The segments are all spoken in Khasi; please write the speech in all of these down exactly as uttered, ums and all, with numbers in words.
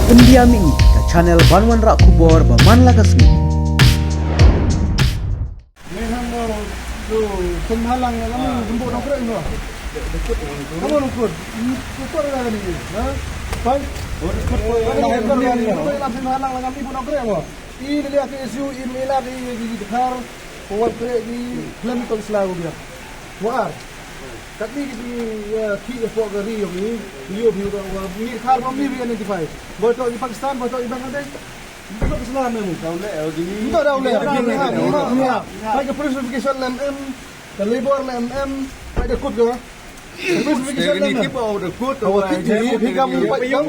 Pyndiam ïa ngi ka channel ban wanrah khubor ba man la ka sngi. Ngi hang, uh, tu, seng halang, kami jemput nongkrek, no. Kamu nongkrek. Nongkrek lah kami, ha? Pan? Kami nongkrek, kami nongkrek, seng halang lah kami pun nongkrek, no. I lele ke isu, i mela ke, i, i, i, Dkhar, ko wan krek, i, lem ko Isla ko biang. Wa ar. Katni ki, uh, ki, eh, pok ka ri, i, i, i, i, i, i, Dkhar, kami, i, identify. Boy to, i, Pakistan, boy to, i, Bangladesh. Nto da u leh, nto da u leh. Nto da u leh. Nto da u leh. Nto da u leh. Pai ka police verification la em em, ka labor la em em, pai da kut ka. Ka police verification la em em. Ka kut ni, phi kam pai ka.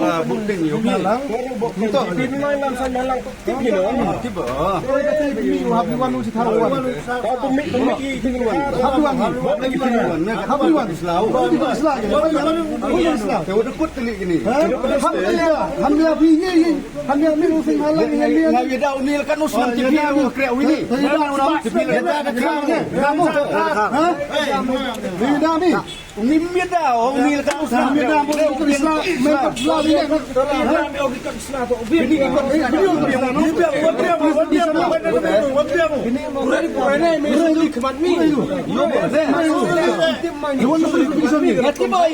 Nto. Phi mai lam san malang tu, tip ni lo. Tip ba. Oi, ka tip ni, hap ni wan, hap ni wan. Hap ni wan. Hap ni wan. Hap ni wan. Islam. Islam. Islam. Te wa da kut kali ni. Ha? Hap ni wan. Hap ni wan. Hynriew seng halang, hynriew. Nga ïada u Neil Kanus ngan tip ïa u kreh u ini. Ïada u Neil. Ïada u Neil. Ha? Ïada u Neil. U Neil ïada, u Neil Kanus ngan ïada u Neil. Islam, member Islam ni. Ini ikut Islam. Ini. Ini. Ini. Ini.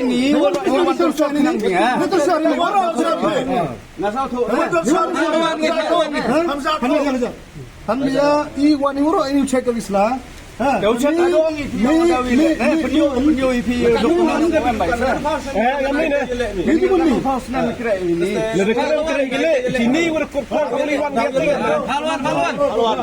Ini. Nga sa thoh. Hynriew i wan i wuro i check ka visa. Ha. Ka visa ka dong i phi. Ni, ni, ni, ni, phi. Ni ki bun ni. Ni ki bun ni. Ni ki bun ni. Halwan, halwan. Halwan.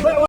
Halwan.